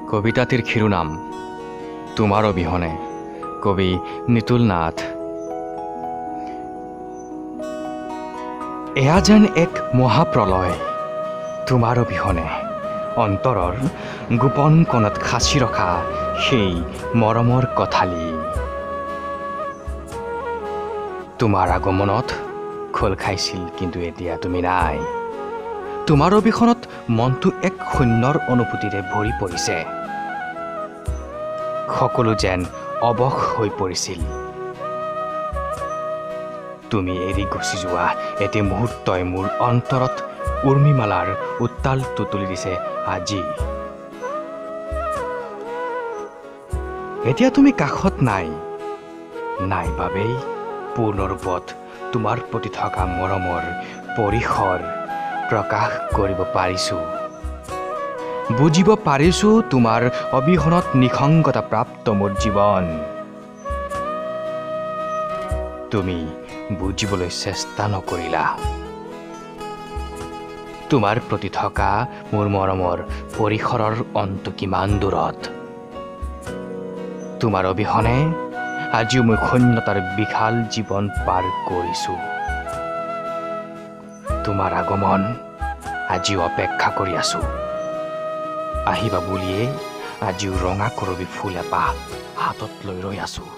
কবিতাটিৰ শিৰোনাম তোমাৰ অবিহনে, কবি নিতুল নাথ। এয়া যেন এক মহাপ্ৰলয়। তোমাৰ অবিহনে অন্তৰৰ গোপন কোণত সাঁচি ৰখা সেই মৰমৰ কথালি তোমাৰ আগমনত খোল খাইছিল, কিন্তু এতিয়া তুমি নাই। তোমাৰ অবিহনত মনটো এক শূন্যৰ অনুভূতিৰে ভৰি পৰিছে। সকলো যেন অৱশ হৈ পৰিছিল। তুমি এৰি গুচি যোৱা এটি মুহূৰ্তই মোৰ অন্তৰত উৰ্মিমালাৰ উত্তালটো তুলি দিছে আজি। এতিয়া তুমি কাষত নাই, নাই বাবেই পূৰ্ণৰূপত তোমাৰ প্ৰতি থকা মৰমৰ পৰিসৰ প্ৰকাশ কৰিব পাৰিছোঁ। বুজিব পাৰিছোঁ তোমাৰ অবিহনত নিসংগতা প্ৰাপ্ত মোৰ জীৱন। তুমি বুজিবলৈ চেষ্টা নকৰিলা। তোমাৰ প্ৰতি থকা মোৰ মৰমৰ পৰিসৰৰ অন্ত কিমান দূৰত। তোমাৰ অবিহনে আজিও মই শূন্যতাৰ বিশাল জীৱন পাৰ কৰিছোঁ। তোমাৰ আগমন আজিও অপেক্ষা কৰি আছোঁ। আহিবা বুলিয়ে আজিও ৰঙা কৰবী ফুল এপাহ হাতত লৈ ৰৈ আছোঁ।